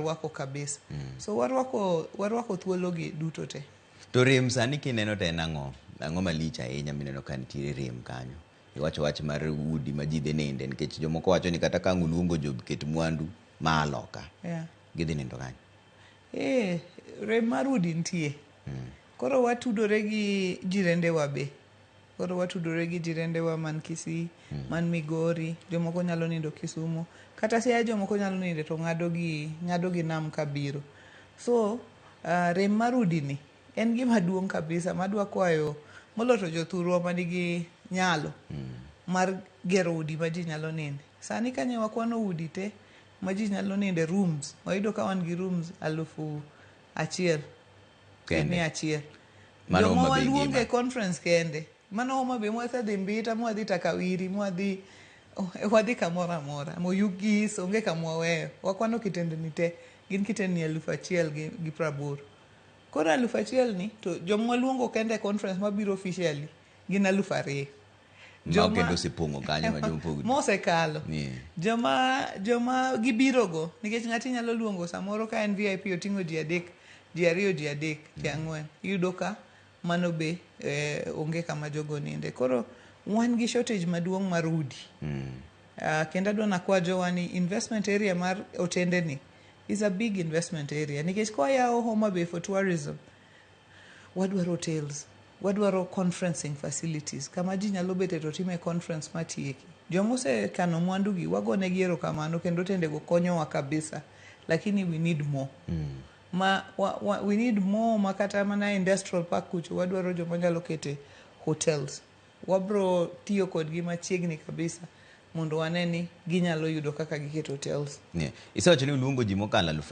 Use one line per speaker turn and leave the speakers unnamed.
warwako kabisa. So warwako thuologi duto te.
To rem sani kineno to en ang'o? Ang'o malich ahinya mineno ka nitiere rem kanyo? Iwacho wach mar udi ma ji dhi ninde nikech jomoko wacho ni kata ka ang' uluongo joket mwandu maa loka, gidhi nindo kanyo.
Rem mar udi nitie. Koro watudore gi jirendewa be. Koro watudore gi jirendewa man Kisii, man Migori, jomoko nyalo nindo Kisumu, kata Siaya jomoko nyalo ninde to ng'ado gi nam kabiro. So rem mar udi ni en gima duong' kabisa madwa kwayo moloyo to jothurwa manigi nyalo mar gero udi ma ji nyalo ninde. Sani kanye wakwano udi te ma ji nyalo ninde, rooms, wayudo ka wan gi rooms 1000
Kende.
100.
Mano
Joma
Homa Bay
waluongo
ngima.
e conference kende. Mano Homa Bay mwasedhi Mbita, mwadhi Takawiri, mwadhi wadhi kamoro amora. Moyugis, onge kama waweyo. Wakwano kitendni te, gin kitendni 1080. Koro 1000 ni, to joma waluongo kende e conference mabiro officially gin 2000.
Ma kendo osepong'o kanyo ma jomopogore.
Mosekalo. Joma gibirogo, nikech ng'ati nyalo luongo samoro ka en VIP oting'o ji adek, ji ariyo, ji adek, ji ang'wen. Iyudo ka mano be onge kama jogo ninde. Koro wan gi shortage maduong' mar udi. Kendo adwa nakwa jowa ni investment area mar otende ni is a big investment area nikech kwayawo Homa Bay for tourism, wadwaro hotels, wadwaro conferencing facilities kama ji nyalo bete to time conference matieki. Joma osekano mwandugi wagonegi erokamano kendo otendego konyowa kabisa, lakini we need more. Ma, wa, wa, we need more ma kata mana industrial park kucho wadwaro joma nyalo kete hotels. Wabro tiyo kodgi machiegni kabisa mondo wane ni ginyalo yudo kaka giketo hotels.
Yeah. Isewacho ni uluongo ji mokalo aluf